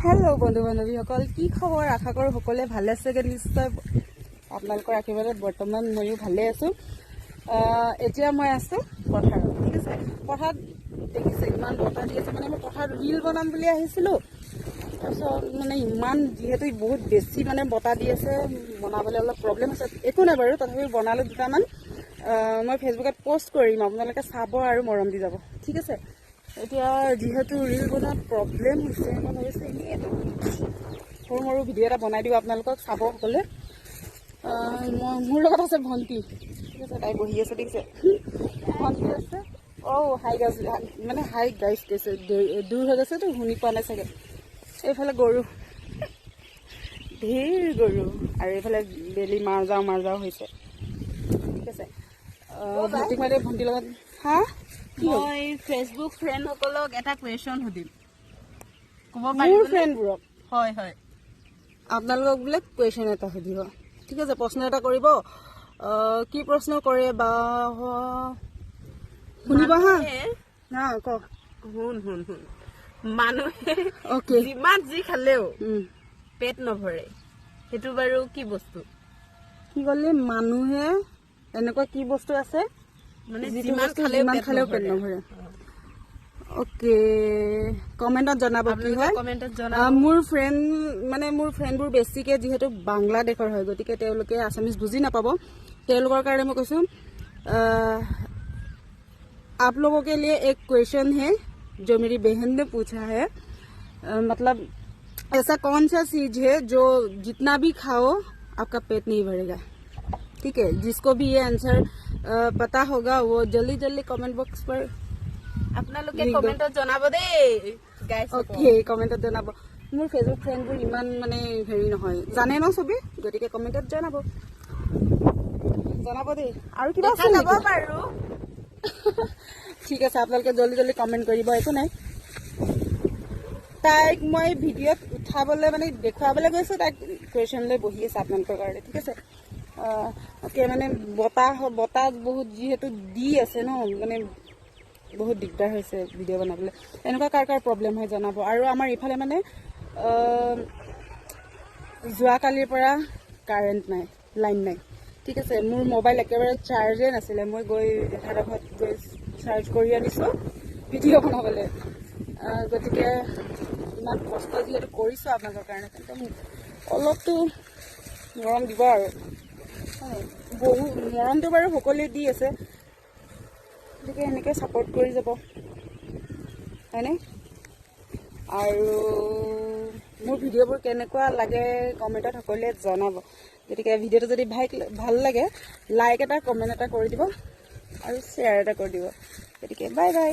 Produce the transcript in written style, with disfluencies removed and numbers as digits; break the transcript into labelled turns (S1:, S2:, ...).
S1: Hello' বন্ধু বান্ধৱীসকল, কি খবৰ? আশা কৰোঁ সকলোৱে ভালে আছেগৈ। নিশ্চয় আপোনালোকৰ আশীৰ্বাদত বৰ্তমান ময়ো ভালে আছোঁ। এতিয়া মই আছোঁ পথাৰত, ঠিক আছে। পথাৰত দেখিছে ইমান বতাহ দি আছে। মানে মই পথাৰত ৰিল বনাম বুলি আহিছিলোঁ। তাৰপিছত মানে ইমান যিহেতু বহুত বেছি মানে বতাহ দি আছে, বনাবলৈ অলপ প্ৰব্লেম হৈছে। একো নাই বাৰু, তথাপিও বনালোঁ দুটামান। মই ফেচবুকত পষ্ট কৰিম, আপোনালোকে চাব আৰু মৰম দি যাব, ঠিক আছে। এতিয়া যিহেতু ৰিল বনোৱাত প্ৰব্লেম হৈছে, মই ভাবিছোঁ এনেই এটা সৰু মৰু ভিডিঅ' এটা বনাই দিওঁ, আপোনালোকক চাব সকলোৱে। মই মোৰ লগত আছে ভণ্টি, ঠিক আছে। তাই বহি আছে, দেখিছে, ভণ্টি আছে। অ' হাই গাইজ, মানে হাই গাইজ কৈছে, দূৰ হৈ গৈছেতো, শুনি পোৱা নাই চাগে। এইফালে গৰু, ধেৰ গৰু আৰু এইফালে বেলি মাৰ যাওঁ মাৰ যাওঁ হৈছে, ঠিক আছে। ভণ্টিক মাতে, ভণ্টিৰ লগত। হা, কি হ'ল?
S2: মই ফেচবুক ফ্ৰেণ্ডসকলক এটা কুৱেশ্যন সুধিম, ক'ব
S1: মোৰ
S2: পাৰিবনে?
S1: ফ্ৰেণ্ডবোৰক?
S2: হয়।
S1: আপোনালোকক বোলে কুৱেশ্যন এটা সুধিব, ঠিক আছে। প্ৰশ্ন এটা কৰিব। কি প্ৰশ্ন কৰে বা শুনিব হা। না, কওক।
S2: শুন শুন শুন, মানুহে যিমান যি খালেও পেট নভৰে, সেইটো বাৰু কি বস্তু?
S1: কি ক'লে? মানুহে এনেকুৱা কি বস্তু আছে
S2: মানে
S1: যিটো
S2: যিমান
S1: বস্তু
S2: খালেও
S1: যিমান
S2: পেট
S1: খালেও পেট
S2: নভৰে?
S1: নভৰে। অ'কে, কমেণ্টত জনাব কি
S2: আপোনালোকে
S1: হয়।
S2: কমেণ্টত জনাব।
S1: মোৰ ফ্ৰেণ্ড মানে মোৰ ফ্ৰেণ্ডবোৰ বেছিকে যিহেতু বাংলাদেশৰ হয়, গতিকে তেওঁলোকে আছামিজ বুজি নাপাব। তেওঁলোকৰ কাৰণে মই কৈছোঁ, आप लोगों के लिए एक क्वेश्चन है जो मेरी बहन ने पूछा है। मतलब ऐसा कौन सा चीज है जो जितना भी खाओ आपका पेट नहीं भरेगा? ठीक है, जिसको भी ये आंसर पता होगा वो जल्दी जल्दी कमेंट बॉक्स पर
S2: আপোনালোকে
S1: লিখিব।
S2: কমেণ্টত জনাব দেই গাইজ।
S1: অ'কে, কমেণ্টত জনাব। মোৰ ফেচবুক ফ্ৰেণ্ডবোৰ ইমান মানে হেৰি নহয়, জানে ন চবেই, গতিকে কমেণ্টত জনাব, জনাব দেই। আৰু কিবা
S2: দেখা
S1: আছিল
S2: যাব
S1: নেকি?
S2: বাৰু।
S1: ঠিক আছে, আপোনালোকে জল্দি জল্দি কমেণ্ট কৰিব। একো নাই, তাইক মই ভিডিঅ'ত উঠাবলৈ মানে দেখুৱাবলৈ গৈছোঁ, তাইক কুৱেশ্যন লৈ বহি আছে আপোনালোকৰ কাৰণে, ঠিক আছে। অ'কে, মানে বতাহ বতাহ বহুত যিহেতু দি আছে ন, মানে বহুত দিগদাৰ হৈছে ভিডিঅ' বনাবলৈ। এনেকুৱা কাৰ কাৰ প্ৰব্লেম হয় জনাব। আৰু আমাৰ ইফালে মানে যোৱাকালিৰ পৰা কাৰেণ্ট নাই, লাইন নাই, ঠিক আছে। মোৰ মোবাইল একেবাৰে চাৰ্জে নাছিলে। মই গৈ জেঠাইহঁতৰ ঘৰত গৈ চাৰ্জ কৰি আনিছোঁ ভিডিঅ' বনাবলৈ। গতিকে ইমান কষ্ট যিহেতু কৰিছোঁ আপোনালোকৰ কাৰণে, তেন্তে মোক অলপতো মৰম দিব আৰু হয়, বহু মৰমটো বাৰু সকলোৱে দি আছে, গতিকে এনেকৈ ছাপৰ্ট কৰি যাব, হয়নে? আৰু মোৰ ভিডিঅ'বোৰ কেনেকুৱা লাগে কমেণ্টত সকলোৱে জনাব। গতিকে ভিডিঅ'টো যদি ভাল ভাল লাগে, লাইক এটা, কমেণ্ট এটা কৰি দিব আৰু শ্বেয়াৰ এটা কৰি দিব। গতিকে বাই বাই।